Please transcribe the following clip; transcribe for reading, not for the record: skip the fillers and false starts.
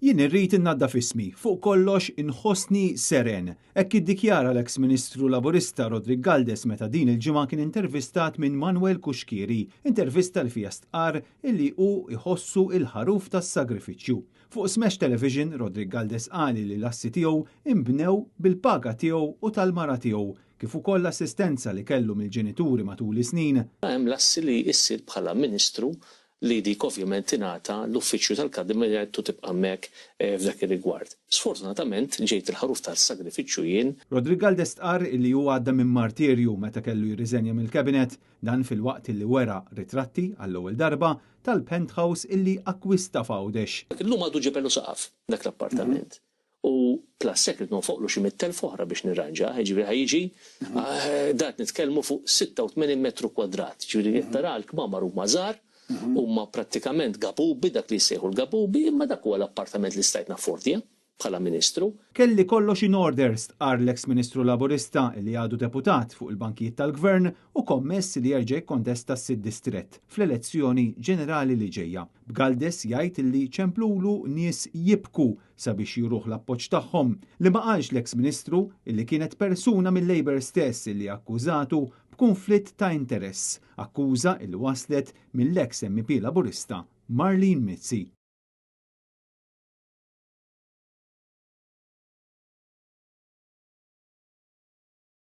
Jien irrid innaddaf ismi, fuq kollox inħossni seren. Hekk iddikjara l-eks Ministru Laburista Roderick Galdes meta din il-ġimgħa kien intervistat minn Manuel Cuschieri, intervista li fiha stqarr illi hu jħossu il-ħaruf tas-sagrifiċċju. Fuq Smash Television, Roderick Galdes qal li l-assi tiegħu imbnew bil-paga tiegħu u tal-mara tiegħu, kif ukoll l-assistenza li kellu mill-ġenituri matul is-snin. Hemm l-assi li issir bħala Ministru li dik ovvjament tingħata l-uffiċċju tal-kabinett u tibqa' hemmhekk f'dak ir-rigward. Sfortunatament ġejt il-ħaruf tas-sagrifiċċju jien. Roderick Galdes stqarr li hu għadda minn martirju meta kellu jirriżenja mill-Cabinet, dan filwaqt li wera ritratti għall-ewwel darba tal-penthouse illi akkwista f'Għawdex. Illum għadu ġebel u saqaf dak l-appartament. U plus hekk irid nonfoqlu xi 100,000 oħra biex nirranġah, jiġifieri ħa jiġi, dan qed nitkellmu fuq 86 metru kwadrat, jiġifieri qed tara l-kmamar huma żgħar, huma prattikament gabubi, dak li jissejħu l-gabubi, imma dak huwa l-appartament li stajt naffordja bħala Ministru. Kelli kollox in order, stqarr l-eks Ministru Laburista li għadu deputat fuq il-bankijiet tal-Gvern u kommess li jerġa' jikkontesta s-sitt distrett fl-elezzjoni ġenerali li ġejja. B'Galdes jgħid li ċemplulu nies jibku sabiex juruh l-appoġġ tagħhom, li ma qalx l-eks Ministru illi kienet persuna mil-Labour stess illi akkużatu b'kunflitt ta' interess, akkuża illi waslet mill-eks MEP Laburista Marlene Mizzi.